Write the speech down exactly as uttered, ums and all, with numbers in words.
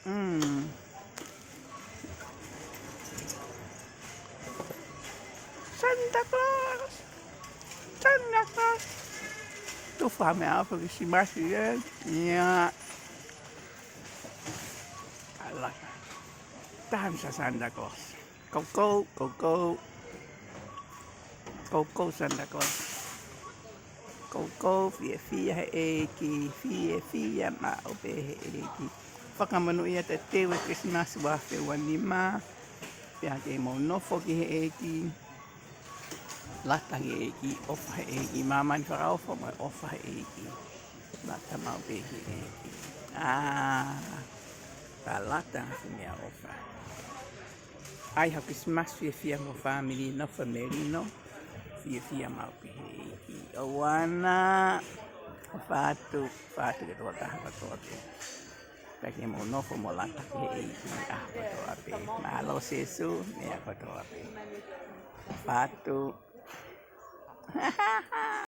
Mm. Santa Claus! Santa Claus! Tufa meʻaʻofa Kilisimasi, ē? ʻIo. Ala. Taha misa Santa Claus. Koukou, koukou. Koukou Santa Claus. Koukou, fiefia he ʻEiki, fiefia maʻu pē he ʻEiki. Fakamonūʻia ʻa e teu ʻo e Kilisimasi ua afe ua nima. Pea ke mou nofo ki he ʻEiki. Lata ki he ʻEiki, ʻofa he ʻEiki, māmani fakaʻofa mo e ʻofa he ʻEiki. Lata maʻu pē ki he ʻEiki. ʻĀ, ka lata ki he meʻaʻofa. ʻAi haʻo Kilisimasi fiefia mo e fāmili, nofo melino, fiefia maʻu pē he ʻEiki. ʻOuana, ʻofa atu, ʻofa atu ki he tokotaha kotoa pē. Pea ke mou nofo mo lata ki he ʻEiki ʻaho kotoa pē. Mālō Sīsū, meʻa kotoa pē. ʻOfa atu.